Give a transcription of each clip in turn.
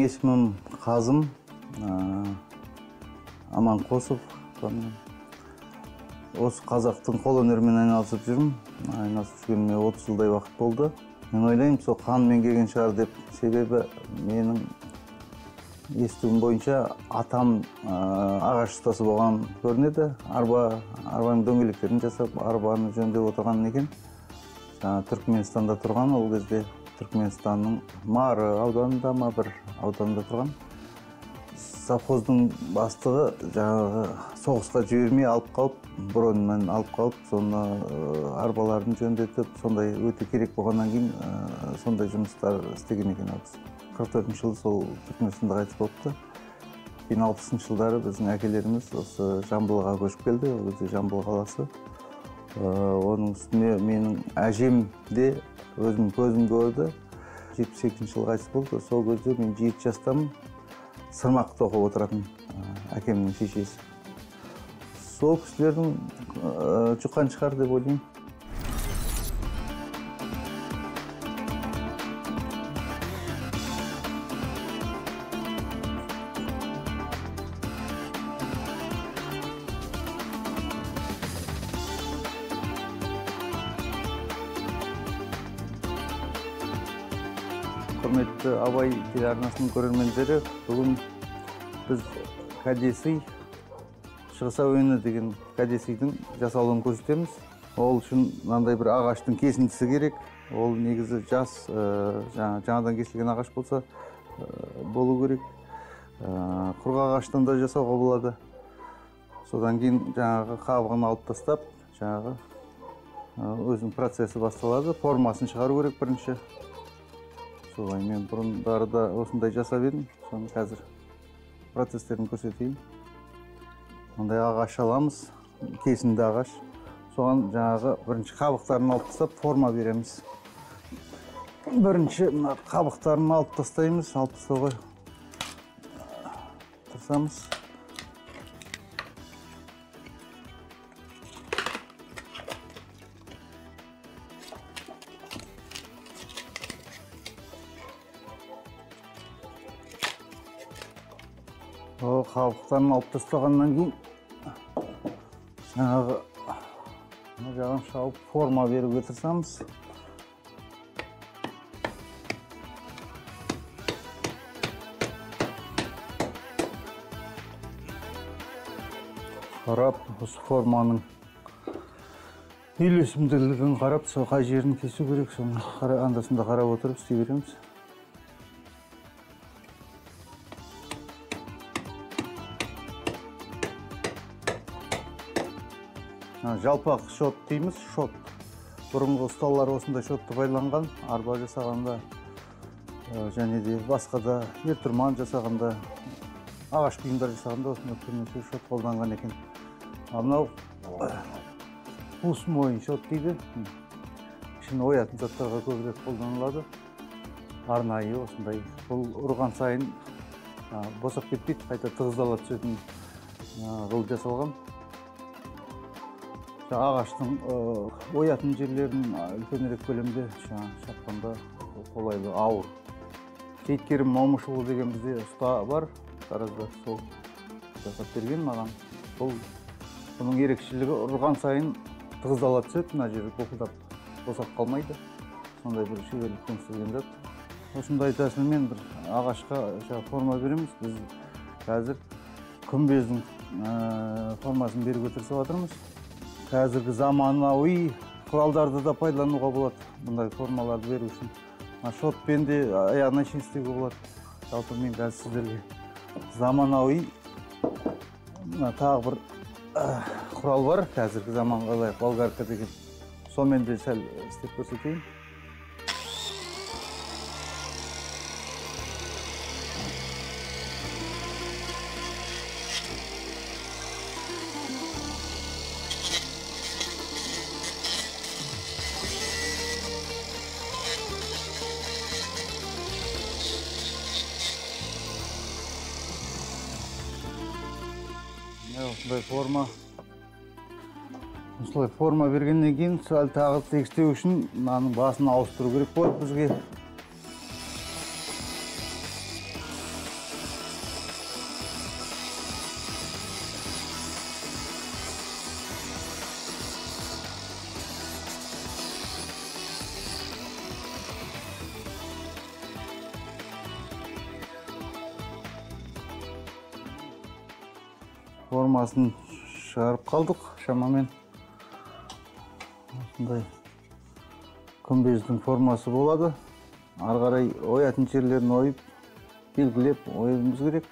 Менің есімім Қазым Аманқосов. Осы қазақтың қолөнерімен айналысып жүрмін. Айналысып жүргеніме 30 жылдай уақыт болды. Мен ойлаймын, сол қанмен келген шығар деп. Себебі менің естуім бойынша атам ағаш ұстасы болған көрінеді. Арбаның дөңгелектерін жасап, арбаны жөндеп отырған екен. Жаңа Түркменстанда тұрған, ол кезде Түркменстанның Мары ауданында ма бір ауданында тұрған. Совхоздың бастығы жаңағы соғысқа жібермей алып қалып, броньмен алып қалып, соны арбаларын жөндетіп, сондай өте керек болғаннан кейін сондай жұмыстар істеген екен ол кісі. 44 жылы сол Түркменстанда қайтыс болыпты. Кейін 60 жылдары біздің әкелеріміз осы Жамбылға көшіп келді, ол кезде Жамбыл қаласы. Оның үстіне менің әжем де өзім көзім көрді. 72 жылы қайтыс болды. Сол кезде мен 7 жастамын. Сырмақ тоқып отыратын әкемнің шешесі. Сол кісілердің жұққан шығар деп ойлаймын. Құрметті Абай телеарнасының көрермендері, бүгін біз кәдесый, Шығыс әуені деген кәдесыйдың жасалуын көрсетеміз. Ол үшін мынандай бір ағаштың кесіндісі керек. Ол негізі жас, жаңадан кесілген ағаш болса болу керек. Құрғақ ағаштан да жасауға болады. Содан кейін жаңағы қабығын алып тастап, жаңағы өзінің процесі басталады. Формасын шығару керек бірінші. Солай, мен бұрындары да осындай жасап едім, соны қазір процестерін көрсетейін. Мындай ағаш аламыз, кесінді ағаш. Соған жаңағы бірінші қабықтарын алып тастап, форма береміз. Бірінші мына қабықтарын алып тастаймыз, алып тастауға тырысамыз. Қабықтарын алып тастағаннан кейін жаңағы мына жағын шауып форма беруге тырысамыз. Қарап, осы форманың үйлесімділігін қарап, сол қай жерін кесу керек, соны анда-санда қарап отырып істей береміз. Жалпақ шот дейміз, шот. Бұрынғы ұсталар осындай шотты пайдаланған, арба жасағанда, және де басқа да ер-тұрман жасағанда, ағаш бұйымдар жасағанда осындай көмекші шот қолданған екен. Ал мынау қуыс мойын шот дейді. Ішін оятын заттарға көбірек қолданылады. Арнайы осындай. Бұл ұрған сайын босап кетпейді, қайта тығыздала түсетін қылып жасалған. Ағаштың оятын жерлерін үлкенірек көлемде шапқанда қолайлы, ауыр. Сейіткерім Момышұлы деген бізде ұста бар, Таразда, сол жасап берген маған. Бұның ерекшелігі ұрған сайын тығыздала түседі, мына жері бұқылдап босап қалмайды. Сондай бір шеберлікпен істелген зат. Осындай тәсілмен бір ағашқа форма береміз. Біз қазір күмбездің формасын беруге тырысып жатырмыз. Қазіргі заманауи құралдарды да пайдалануға болады бұндай формаларды беру үшін. Шотпен де аяғына шейін істеуге болады. Жалпы мен қазір сіздерге заманауи тағы бір құрал бар, қазіргі заманға лайық болгарка деген. Сонымен де сәл істеп көрсетейін. Осындай форма. Осылай форма бергеннен кейін сәл тағы тегістеу үшін мынаның басын ауыстыру керек болады бізге. Формасын шығарып қалдық шамамен. Осындай күмбездің формасы болады. Ары қарай оятын жерлерін ойып, белгілеп оюымыз керек.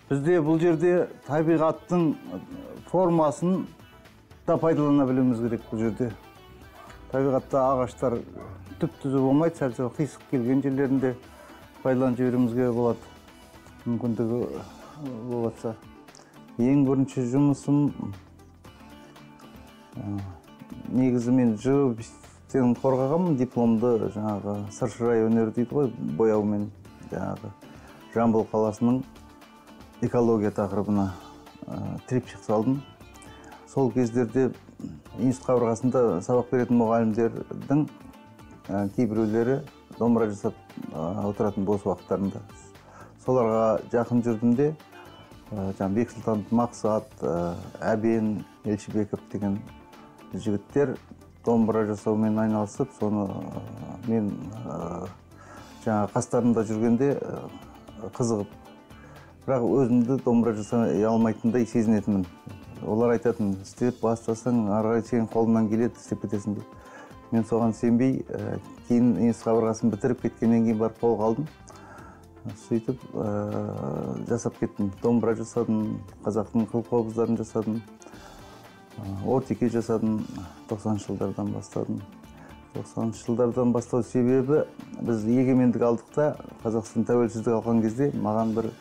Бізде бұл жерде табиғаттың формасын да пайдалана білуіміз керек бұл жерде. Табиғатта ағаштар түп-түзу болмайды, сәл-сәл қисық келген жерлерінде пайдаланып жіберуімізге болады, мүмкіндігі болса. Ең бірінші жұмысым негізі мен живопистен қорғағанмын, дипломды жаңағы сыршырай өнері дейді ғой, бояумен жаңағы Жамбыл қаласының экология тақырыбына триптих салдым. Сол кездерде институт қабырғасында сабақ беретін мұғалімдердің кейбіреулері домбыра жасап отыратын бос уақыттарында. Соларға жақын жүрдім де, жаңағы Бексұлтанов Мақсат, Әбен Елшібеков деген жігіттер домбыра жасаумен айналысып, соны мен жаңағы қастарында жүргенде қызығып, бірақ өзімді домбыра жасай алмайтындай сезінетінмін. Олар айтатын, істеп бастасаң, ары қарай сенің қолыңнан келеді, істеп кетесің деп. Мен соған сенбей, кейін институт қабырғасын бітіріп кеткеннен кейін барып қолға алдым. Сөйтіп жасап кеттім. Домбыра жасадым, қазақтың қыл қобыздарын жасадым, ортеке жасадым, 90-шы жылдардан бастадым. 90-шы жылдардан бастау себебі біз егемендік алдық та, Қазақстан тәуелсіздік алған кезде маған бір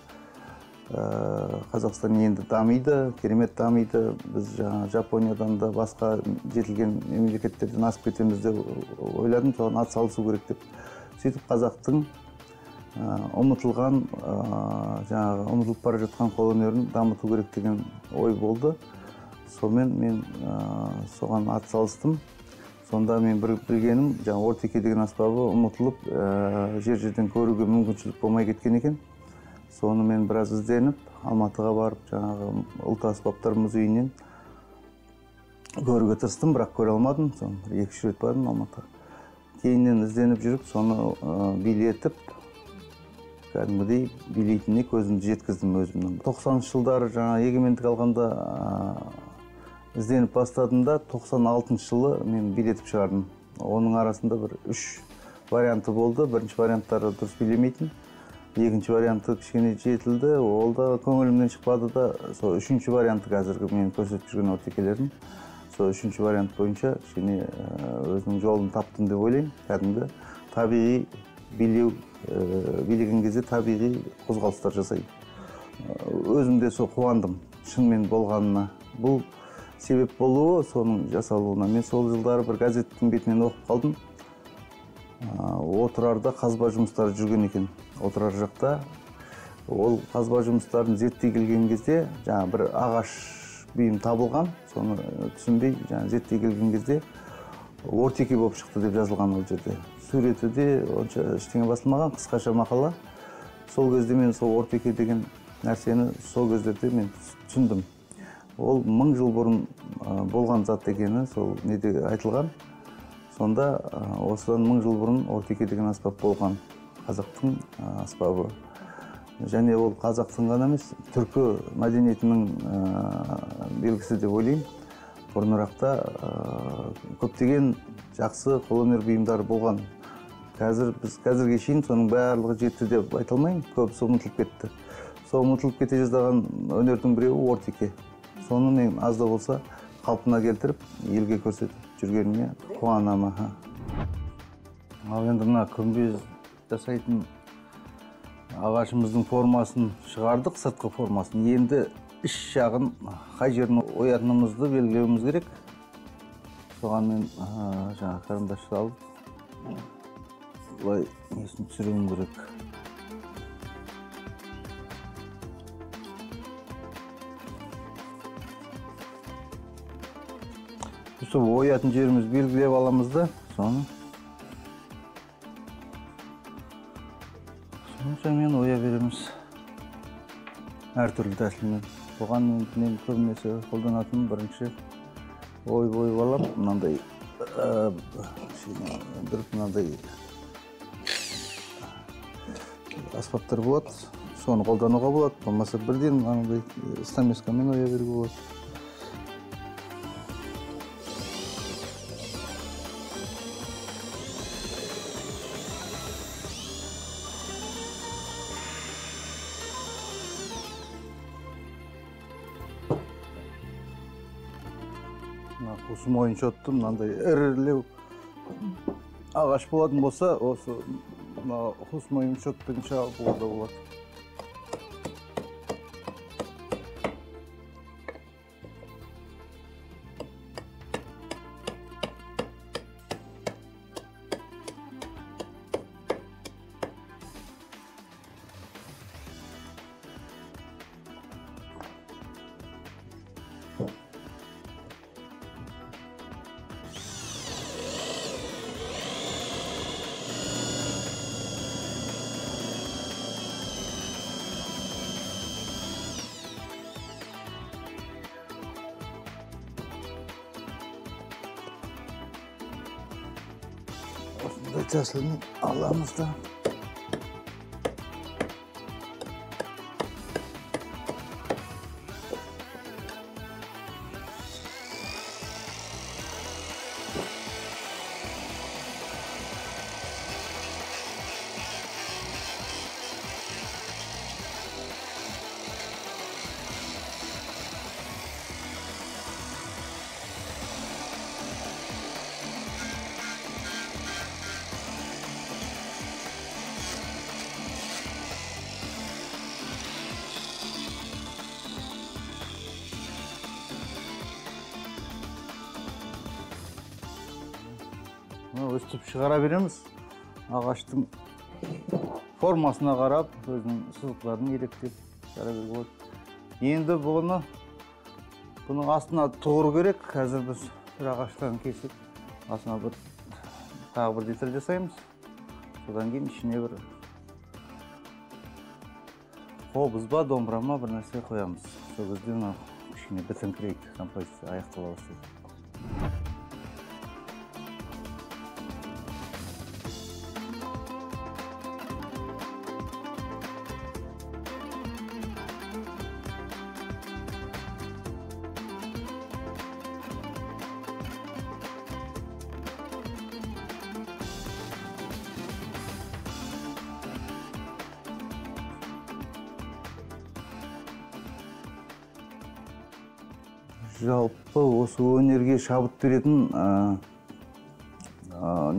Қазақстан енді дамиды, керемет дамиды, біз жаңа Жапониядан да басқа жетілген мемлекеттерден асып кетеміз деп ойладым, соған ат салысу керек деп. Сөйтіп қазақтың ұмытылған, жаңағы ұмытылып бара жатқан қолөнерін дамыту керек деген ой болды. Сонымен мен соған ат салыстым. Сонда мен бір білгенім, жаңа ортеке деген аспабы ұмытылып, жер-жерден көруге мүмкіншілік болмай кеткен екен. Соны мен біраз ізденіп, Алматыға барып, жаңағы ұлт аспаптар музейінен көруге тырыстым, бірақ көре алмадым. Соны бір 2-3 рет бардым Алматыға. Кейіннен ізденіп жүріп, соны билетіп, кәдімгідей билейтініне көзімді жеткіздім өзімнің. 90-шы жылдары жаңа егемендік алғанда ізденіп бастадым да, 96-шы жылы мен билетіп шығардым. Оның арасында бір 3 варианты болды. Бірінші варианттары дұрыс билемейтін. Екінші варианты кішкене жетілді, ол да көңілімнен шықпады да, сол үшінші варианты қазіргі мен көрсетіп жүрген ортекелерім, сол үшінші вариант бойынша кішкене өзімнің жолын таптым деп ойлаймын. Кәдімгі табиғи билеу, билеген кезде табиғи қозғалыстар жасайды. Өзім де сол қуандым, шынымен болғанына. Бұл себеп болуы соның жасалуына. Мен сол жылдары бір газеттің бетінен оқып қалдым. Отырарда қазба жұмыстары жүрген екен. Отырар жақта ол қазба жұмыстарын зерттей келген кезде жаңа бір ағаш бұйым табылған, соны түсінбей жаңа зерттей келген кезде ортеке болып шықты деп жазылған ол жерде. Суреті де онша ештеңе басылмаған, қысқаша мақала. Сол кезде мен сол ортеке деген нәрсені сол кездерде мен түсіндім. Ол 1000 жыл бұрын болған зат екені сол неде айтылған. Сонда осыдан 1000 жыл бұрын ортеке деген аспап болған, қазақтың аспабы. Және ол қазақтың ғана емес, түркі мәдениетінің белгісі деп ойлаймын. Бұрынырақта көптеген жақсы қолөнер бұйымдары болған. Қазір біз қазірге шейін соның барлығы жетті деп айта алмаймын, көбісі ұмытылып кетті. Сол ұмытылып кете жаздаған өнердің біреуі ортеке. Соны мен аз да болса қалпына келтіріп, елге көрсетіп жүргеніме қуанамын. Ал енді мына күмбез жасайтын ағашымыздың формасын шығардық, сыртқы формасын. Енді іш жағын, қай жерін оятынымызды белгілеуіміз керек. Соған мен жаңа карандаш алып, былай несін түсіруім керек. Сол оятын жеріміз белгілеп аламыз да, соны соншамен оя береміз. Әртүрлі тәсілмен. Оған мен көбінесе қолданатын бірінші ойып алып, мынандай бір мынандай аспаптар болады, Соны қолдануға болады, болмаса бірден анандай стамескамен оя беруге болады. Осы мойын шотты мынандай ірілеу ағаш болатын болса, осы мына қус мойын шотпен шабуға да болады. Осындай тәсілмен аламыз да. Өстіп шығара береміз. Ағаштың формасына қарап, өзінің сызықтарын електеп шығара беруге болады. Енді бұның астына тұғыр керек. Қазір біз бір ағаштан кесіп, астына бір тағы бір деталь жасаймыз. Содан кейін ішіне бір қобыз ба, домбыра ма бір нәрсе қоямыз. Сол кезде мына кішкене бітіңкірейді, композиция аяқтала бастайды. Жалпы осы өнерге шабыт беретін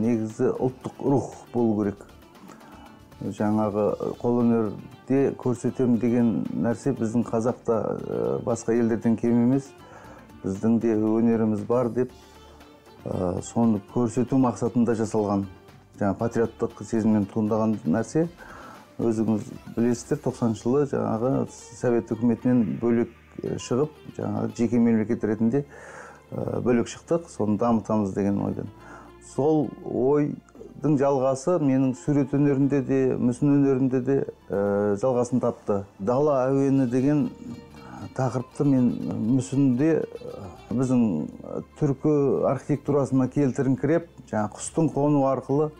негізі ұлттық рух болу керек. Жаңағы қолөнерде көрсетем деген нәрсе біздің қазақта басқа елдерден кем емес, біздің де өнеріміз бар деп соны көрсету мақсатында жасалған, жаңа патриоттық сезімнен туындаған нәрсе. Өзіңіз білесіздер, 90 жылы жаңағы Совет үкіметінен бөлек шығып, жаңағы жеке мемлекет ретінде бөлек шықтық, соны дамытамыз деген ойдан. Сол ойдың жалғасы менің сурет өнерінде де, мүсін өнерінде де жалғасын тапты. Дала әуені деген тақырыпты мен мүсінде біздің түркі архитектурасына келтіріңкіреп, жаңа құстың қону арқылы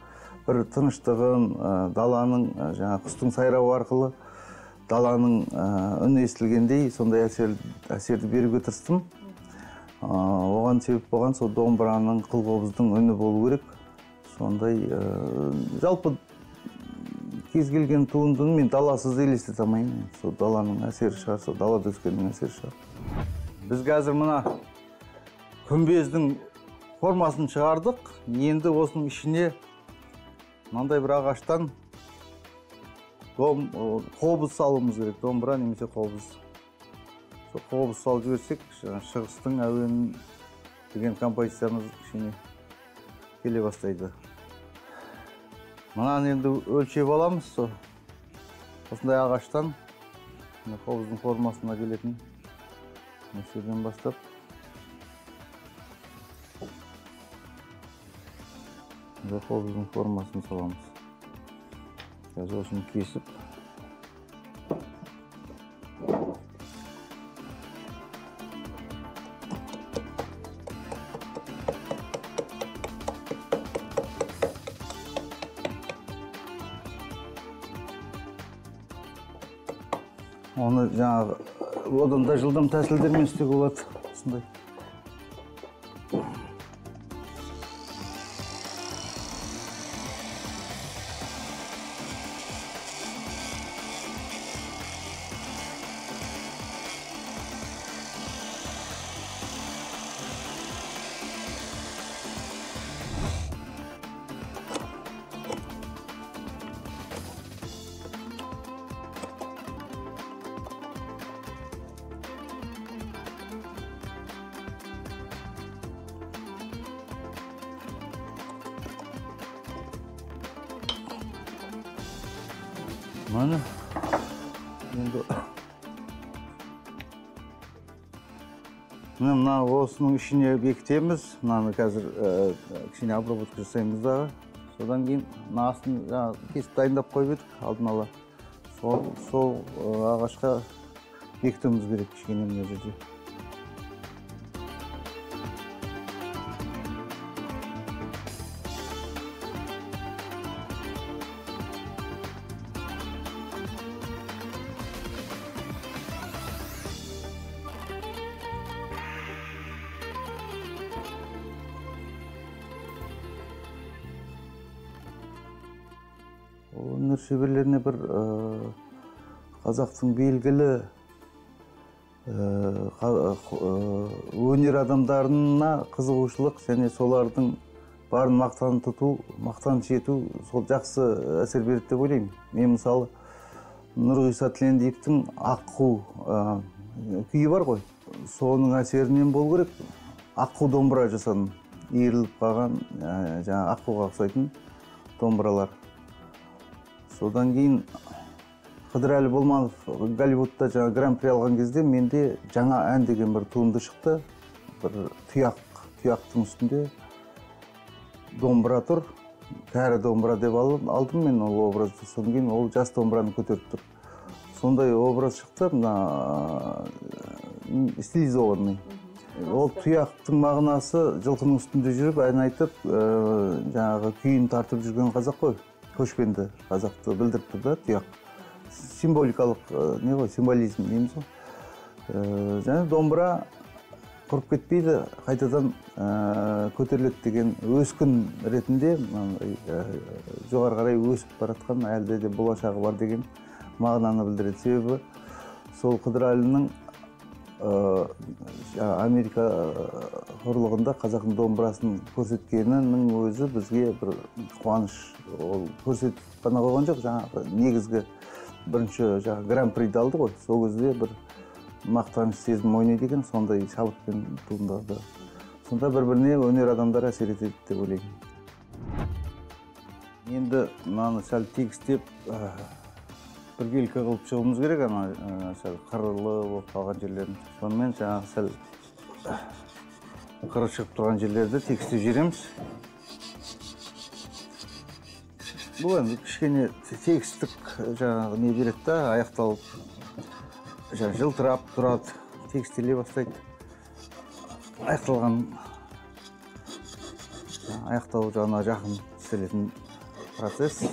бір тыныштығын, даланың, жаңа құстың сайрауы арқылы даланың үні естілгендей сондай әсерді беруге тырыстым. Оған себеп болған сол домбыраның, қылқобыздың үні болу керек. Сондай жалпы кез келген туындыны мен даласыз елестете алмаймын. Сол даланың әсері шығар, сол далада өскеннің әсері шығар. Біз қазір мына күмбездің формасын шығардық. Енді осының ішіне мынандай бір ағаштан қобыз салуымыз керек, домбыра немесе қобыз. Сол қобыз салып жіберсек, шығыстың әуені деген композициямыз кішкене келе бастайды. Мынаны енді өлшеп аламыз, сол осындай ағаштан қобыздың формасына келетін осы жерден бастап қобыздың формасын саламыз. Қазір осыны кесіп Оны жаңағы одан да жылдам тәсілдермен істеуге болады. Осындай. Міне, енді мына осының ішіне бекітеміз. Мынаны қазір кішкене обработка жасаймыз дағы. Содан кейін мына астын кесіп дайындап қойып едік алдын ала. Сол ағашқа бекітуіміз керек кішкене мына жерде. Өнер шеберлеріне бір қазақтың белгілі өнер адамдарына қызығушылық және солардың барын мақтан тұту, мақтаныш ету сол жақсы әсер береді деп ойлаймын. Мен мысалы Нұрғиса Тілендиевтің Аққу күйі бар ғой, соның әсерінен болу керек. Аққу домбыра жасадым, иіріліп қалған жаңағы аққуға ұқсайтын домбыралар. Содан кейін Қыдырәлі Болманов Голливудта жаңа гран-при алған кезде менде жаңа ән деген бір туынды шықты. Бір тұяқтың үстінде домбыра тұр. Кәрі домбыра деп алдым мен ол образды. Содан кейін ол жас домбыраны көтеріп тұр. Сондай образ шықты, мына стилизованный. Ол тұяқтың мағынасы жылқының үстінде жүріп ән айтып, жаңағы күйін тартып жүрген қазақ қой. Көшпенді қазақты білдіріп тұр да тұяқ. Символикалық не ғой, символизм дейміз ғой. Және домбыра құрып кетпейді, қайтадан көтеріледі деген өскін ретінде жоғары қарай өсіп баратқан, әлде де болашағы бар деген мағынаны білдіреді. Себебі сол Қыдырәлінің Америка құрлығында қазақтың домбырасын көрсеткенінің өзі бізге бір қуаныш. Ол көрсетіп қана қойған жоқ, жаңағы негізгі бірінші жаңағы гран-приді алды ғой, сол кезде бір мақтаныш сезім ойнайды екен, сондай шабытпен туындады. Сонда бір-біріне өнер адамдары әсер етеді деп ойлаймын. Енді мынаны сәл тегістеп біркелкі қылып шығуымыз керек, ана сәл қырлы болып қалған жерлерін. Сонымен жаңағы сәл қыры шығып тұрған жерлерді тегістеп жібереміз. Бұл енді кішкене тегістік жаңағы не береді да, аяқталып жаңағы жылтырап тұрады, тегістеле бастайды. Аяқталған аяқталу жағына жақын істелетін процесс.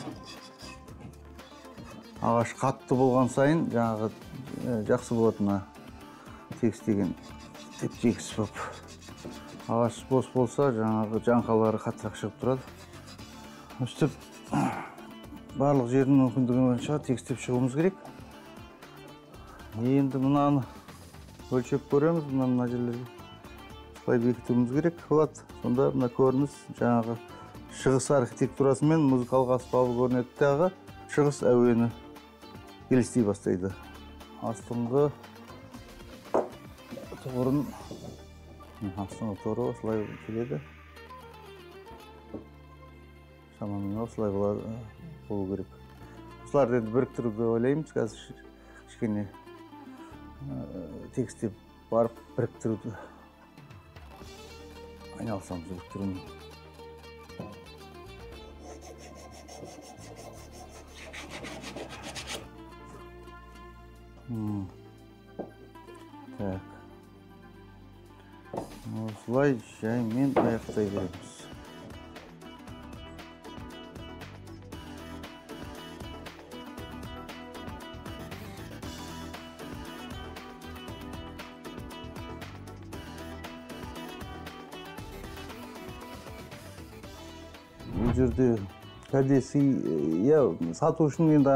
Ағаш қатты болған сайын жаңағы жақсы болады мына тегістеген теп-тегіс болып. Ағаш бос болса жаңағы жаңқалары қаттырақ шығып тұрады. Өстіп барлық жердің мүмкіндігі бойынша тегістеп шығуымыз керек. Енді мынаны өлшеп көреміз, мына жерлерге осылай бекітуіміз керек болады. Сонда мына көрініс жаңағы шығыс архитектурасы мен музыкалық аспабы көрінеді дағы шығыс әуені елестей бастайды. Астыңғы тұғырын, астыңғы тұғыры осылай келеді. Шамамен осылай болу керек. Осыларды енді біріктіруді ойлаймыз. Қазір кішкене тегістеп барып біріктіруді айналысамыз, біріктірумен. Так. Осылай жаймен аяқтай береміз. Бұл жерде кәдесый, иә, сату үшін енді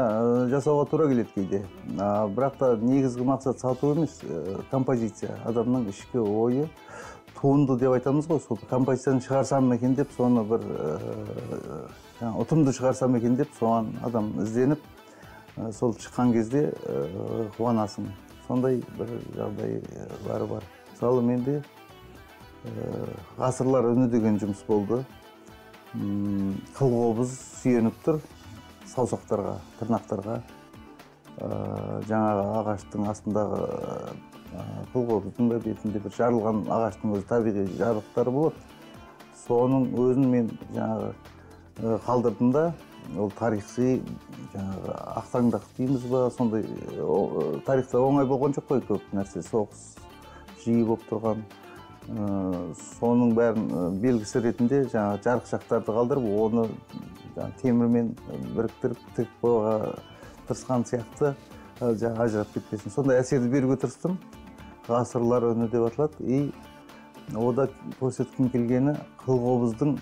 жасауға тура келеді кейде. Бірақ та негізгі мақсат сату емес, композиция. Адамның ішкі ойы туынды деп айтамыз ғой, сол композицияны шығарсам екен деп, соны бір ұтымды шығарсам екен деп, соған адам ізденіп, сол шыққан кезде қуанасың. Сондай бір жағдайлары бар. Мысалы, менде ғасырлар үні деген жұмыс болды. Қылқобыз сүйеніп тұр саусақтарға, тырнақтарға. Жаңағы ағаштың астындағы қылқобыздың да бетінде бір жарылған ағаштың өзі табиғи жарықтары болады. Соның өзін мен жаңағы қалдырдым да, ол тарихи жаңағы ақтаңдақ дейміз ба, сондай тарихта оңай болған жоқ қой көп нәрсе, соғыс жиі болып тұрған. Соның бәрін белгісі ретінде жаңағы жарықшақтарды қалдырып, оны темірмен біріктіріп тігіп қоюға тырысқан сияқты, жаңағы ажырап кетпесін. Сондай әсерді беруге тырыстым. Ғасырлар үні деп аталады. И ода көрсеткім келгені қылқобыздың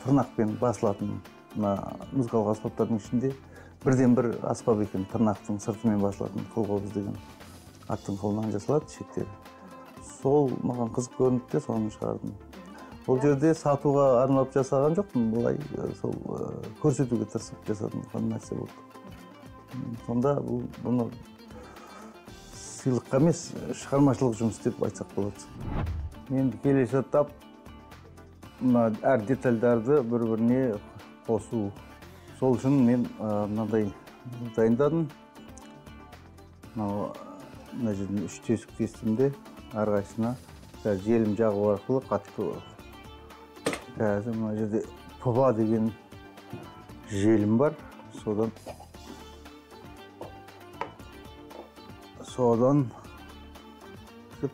тырнақпен басылатын, мына музыкалық аспаптардың ішінде бірден бір аспап екен, тырнақтың сыртымен басылатын қылқобыз деген. Аттың қылынан жасалады шектері. Сол маған қызық көрінді де, соны шығардым. Бұл жерде сатуға арнап жасаған жоқпын, былай сол көрсетуге тырысып жасадым нәрсе болды. Сонда бұны сыйлыққа емес, шығармашылық жұмыс деп айтсақ болады. Енді келесі этап мына әр детальдарды бір-біріне қосу. Сол үшін мен мынандай дайындадым. Мына жерден 3 тесік тестім де, әрқайсысына желім жағу арқылы қатты. Қазір мына жерде ПВА деген желім бар, содан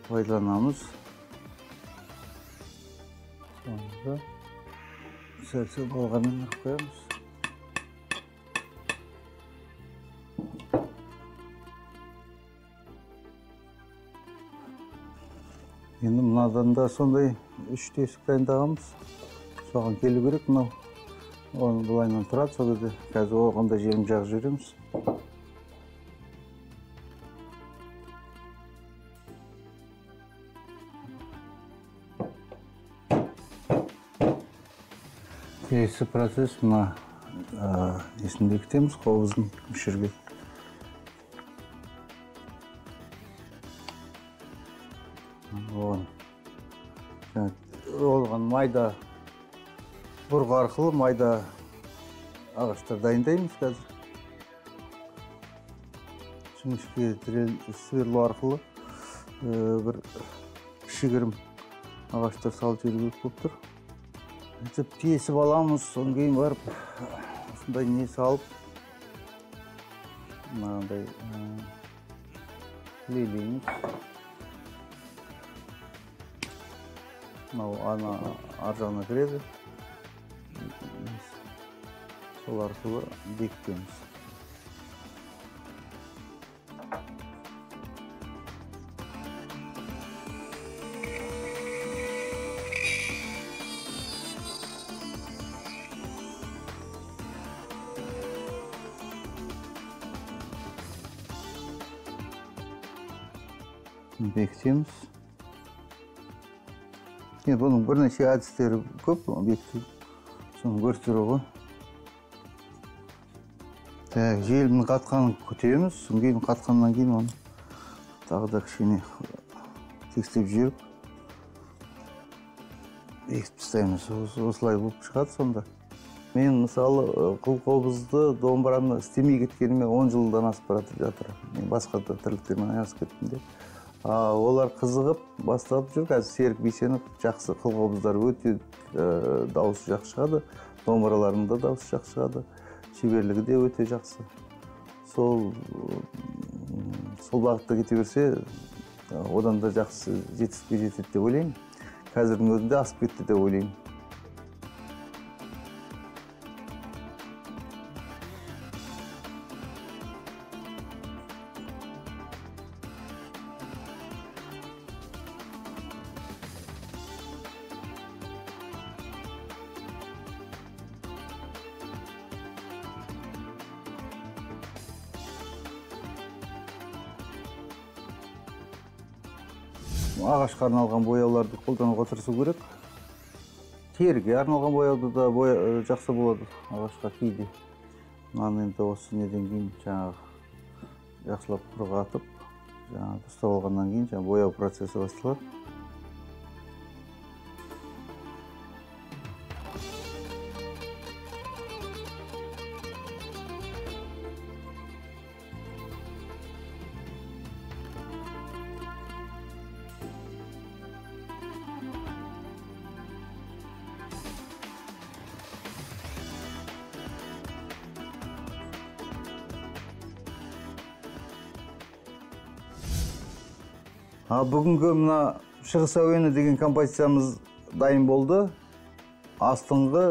пайдаланамыз. Сонда сәл-сәл балғамен ұрып қоямыз. Енді мынадан да сондай 3 тесік дайындағанбыз. Соған келу керек мынау. Оны былайынан тұрады, сол кезде қазір оған да желім жағып жібереміз. Келесі процесс мына несін бекітеміз, қобыздың үш жерге. Оған майда бұрғы арқылы майда ағаштар дайындаймыз қазір. Жіңішке сверло арқылы бір кішігірім ағаштар салып жіберу керек болып тұр. Сөйтіп тесіп аламыз, содан кейін барып осындай не салып, мынандай лейлейміз. Мынау ана ар жағына кіреді. Сол арқылы бекітеміз. Бекітеміз. Енді бұның бірнеше әдістері көп, бекіту. Соны көрсету ғой. Так, желімнің қатқанын күтеміз. Содан кейін қатқаннан кейін оны тағы да кішкене текстеп жіберіп бекітіп тастаймыз. Осылай болып шығады сонда. Мен мысалы қылқобызды, домбыраны істемей кеткеніме 10 жылдан асып бара жатыр. Мен басқа да тірліктермен айналысып кеттім де. Олар қызығып бастап жүр. Қазір Серік Бейсенов жақсы қылқобыздар өте дауысы жақсы шығады, домбыраларының да дауысы жақсы шығады, шеберлігі де өте жақсы. Сол бағытта кете берсе, одан да жақсы жетістікке жетеді деп ойлаймын. Қазірдің өзінде асып кетті деп ойлаймын. Ағашқа арналған бояуларды қолдануға тырысу керек. Теріге арналған бояуды да жақсы болады ағашқа кейде. Мынаны енді осы неден кейін жаңағы жақсылап құрғатып, жаңағы ұстап алғаннан кейін жаңағы бояу процесі басталады. Бүгінгі мына Шығыс әуені деген композициямыз дайын болды. Астыңғы,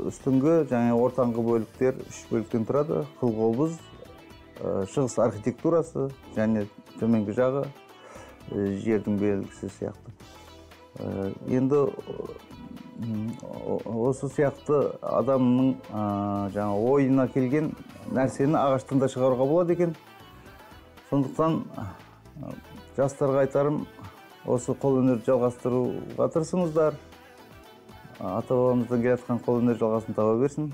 үстіңгі және ортаңғы бөліктер үш бөліктен тұрады. Қылқобыз, шығыс архитектурасы және төменгі жағы жердің белгісі сияқты. Енді осы сияқты адамның жаңа ойына келген нәрсені ағаштан да шығаруға болады екен. Сондықтан жастарға айтарым, осы қолөнерді жалғастыруға тырысыңыздар. Ата-бабамыздан келе жатқан қолөнер жалғасын таба берсін.